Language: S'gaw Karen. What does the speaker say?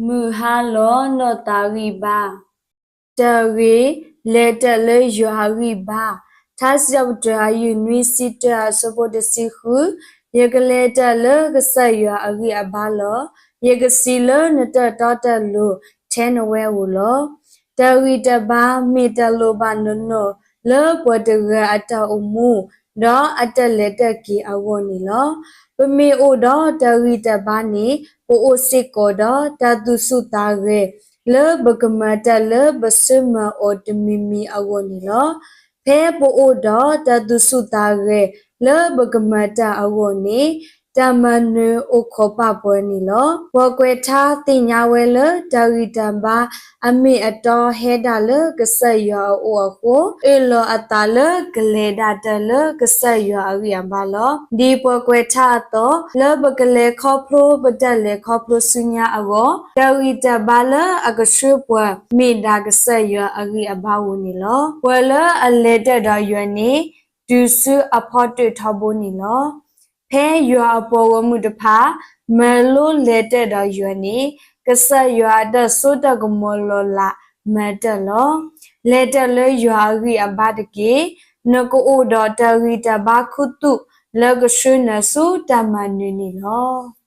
မုၢ်ဟါလီၤနီၢ်သးဂံၢ်ဘါ, တၢ်ဂ့ၢ်, လဲၤတၢ်လၢယွၤအဂံၢ်ဘါ, ထါစံးထီၣ်ပတြၢၤ အယုၢ်နွံဆံတၢ အဆၢဖိတဆံဃု, ယကလဲၤတၢ်လၢကစၢ်ယွၤအဂံၢ်အဘါလီၤ. ယကစံးလၢနတၢ်တီတၢ်လိၤ ထဲနဝဲဧိၤလီၤ. တၢ်ဂံၢ်တၢ်ဘါမ့ၢ်တၢ်လိၣ်ဘၣ်နီၢ်နီၢ် လၢပှၤတဂၤအတၢ်အိၣ်မူ ဒီးအတၢ်လဲၤတၢ်က့ၤအဂီၢ်န့ၣ်လီၤ. ပမ့ၢ်အိၣ်ဒီးတၢ်ဂံၢ်တၢ်ဘါန့ၣ် ပအိၣ်စ့ၢ်ကီးဒီးတၢ်သူၣ်ဆူၣ်သးဂဲၤ လၢပကမၤတၢ်လၢပဆၢမၤအီၤတမံၤမံၤအဂီၢ်န့ၣ်လီၤ. ဖဲပအိၣ်ဒီးတၢ်သူၣ်ဆူၣ်သးဂဲၤ လၢပကမၤတၢ်အဂီၢ်န့ၣ် တၢ်မၤနၢၤအိၣ်ခိးပာ်ပှၤန့ၣ်လီၤ. ပှၤကွဲးထါသ့ၣ်ညါဝဲလၢ တၢ်ဂံၢ်တၢ်ဘါ အမ့ၢ်အတီဟဲဒၣ်လၢကစၢ်ယွၤအအိၣ်အဃိ, အၢၣ်လီၤအသးလၢကလဲၤဒၣ်တၢ်လၢကစၢ်ယွၤအဂံၢ်အဘါလီၤ. ဒ်ပှၤကွဲးထါအသိး, လၢပကလဲၤခီဖျိပတၢ်လဲၤခီဖျိဆူညါအဂီၢ်, တၢ်ဂံၢ်တၢ်ဘါလၢအကဆှၢပှၤ မ့ၢ်ဒၣ်ကစၢ်ယွၤအဂံၢ်အဘါဧိၤန့ၣ်လီၤ. ပှၤလၢအလဲၤတၢ်ဒီးယွၤန့ၣ် တုၤဆူအဖီတၢၣ်ထီဘိန့ၣ်လီၤ. ဖဲယွၤအပှၤဂီၢ်မုၢ်တဖၣ် မၤလိလဲၤတၢ်ဒီးယွၤန့ၣ်, ကစၢ်ယွၤအတၢ်စိတၢ်ကမီၤလီၤလးမၤတၢ်လီၤ. လဲၤတၢ်လၢယွၤအဂံၢ်အဘါတက့ၢ်. နကအိၣ်ဒီးတၢ်ဂံၢ်တၢ်ဘါခူသူၣ် လၢကဆှၢနၤဆူတၢ်မၤနၢၤန့ၣ်လီၤ.